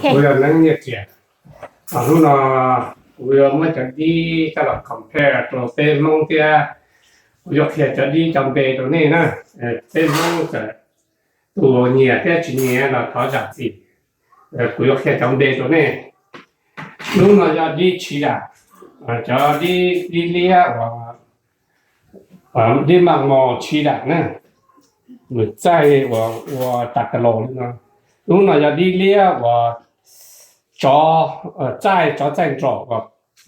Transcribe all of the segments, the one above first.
Kuv yog Neeb Nyiaj Riam. Hnub no kuv yuav muab cov dib coj los compare rau peb Hmoob thiab kuv yuav qhia cov dib cov npe rau nej na. Peb Hmoob txawm tus nyiam thiab tsis nyiam los thov zam txim. Kuv yuav qhia cov npe rau nej. Lub no yog dib tshiv dam, cov dib, dib liab uas dib maj mos tshiv dam na, nws txaij uas ua tas tas los li no. Lub no yog dib liab uas tsov txaij, tsov txaij nraum uas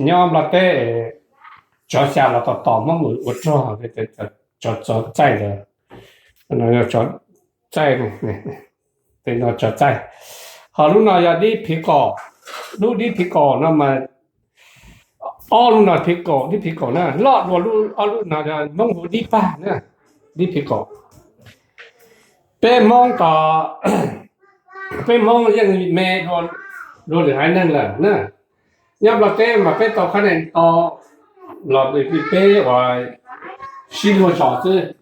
nyob Nplog teb, tsov xya los tom tom Hmoob mus ua rog, tsov txaij ntawd, tsov txaij, tej no tsov txaij. Ho lub no yog dib phiv kaum. Lub dib phiv kaum no mas ob lub no phiv kaum, dib phiv kaum na loj dua lub, ob lub no yog Hmoob hu dib pag na, dib phiv kaum. Peb Hmoob tos, peb Hmoob yeej me dua luag lwm haiv neeg lawm na. Nyob Nplog teb mas peb tau qhab nees tau los peb uas sib luag zos xwb.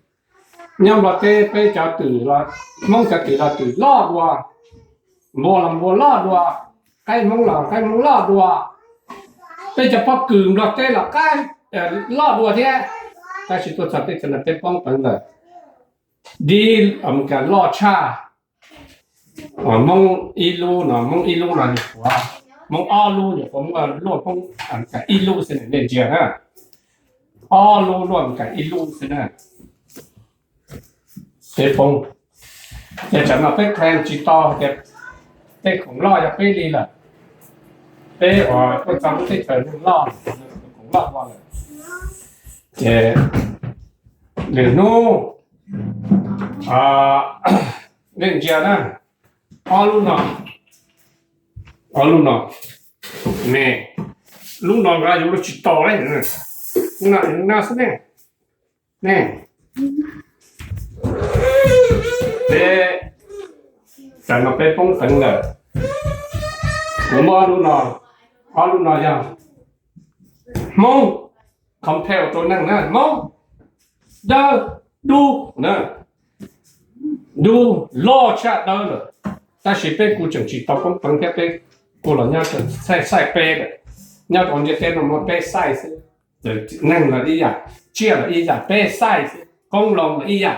Nyob Nplog teb peb cov twm, Hmoob cov twm los twm loj dua, npua los npua loj dua, qaib Hmoob los qaib Hmoob loj dua, peb cov pob kws Nplog teb los qaib loj dua thiab. Tab sis tuaj txog teb chaws no peb poob peev lawm. Dib Amelikas loj tshaj. Hmoob ib lub no, Hmoob ib lub no nyuam qhuav, Hmoob ob lub nyuam qhuav muaj luaj Hmoob Amelikas ib lub xwb na, nej ntsia na. Ob lub luaj Amelikas ib lub xwb na. Peb poob, ces tsam no peb claim tsis tau tias tej khoom loj yog peb li lawm. Peb uas tuaj txog lub teb chaws neeg loj, khoom loj ua lawm. Ces lwm hnub nej ntsia na, ob lub no, ob lub no, ne, lub no nqa yuav luag tsis tau li. No xwb ne, ne, peb, tam no peb poob peev lawm. Kuv muab ob lub no, ob lub no yog Hmoob, compare rau neeg na, Hmoob, dawb, dub na, dub loj tshaj dawb lawm. Tab sis peb kuj tseem tsis tau poob peev thiab, peb kuj los nyob xaij peb lawm. Nyob rau ntiaj teb no muaj peb xaij xwb. Neeg los ib yam, tsiaj los ib yam, peb xaij xwb, qoob loo los ib yam,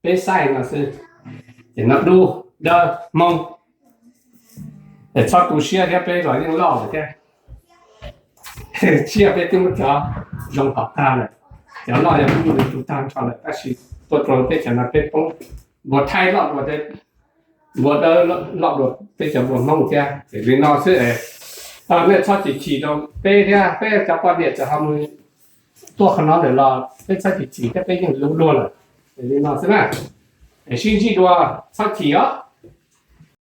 peb xaij no xwb. Ces no dub, dawb, Hmoob. Es txhob tu siab thiab, peb los yeej loj lawm thiab. Tsiaj peb twb muab cov zoo hom tag lawm, cov loj yog muaj nws tu tag nrho lawm, tab sis tuaj rau teb chaws no peb poob. Npua Thaib loj dua, npua dawb loj dua peb cov npua Hmoob thiab. Ces li no xwb, nej txhob chim chim rau peb thiab, peb cov poj niam txawm ho mus tuaj qhov no lawm los peb txhob chim chim thiab, peb yeej luv luag lawm. Ces li no xwb na. Sib ntsib dua, txhob chim os.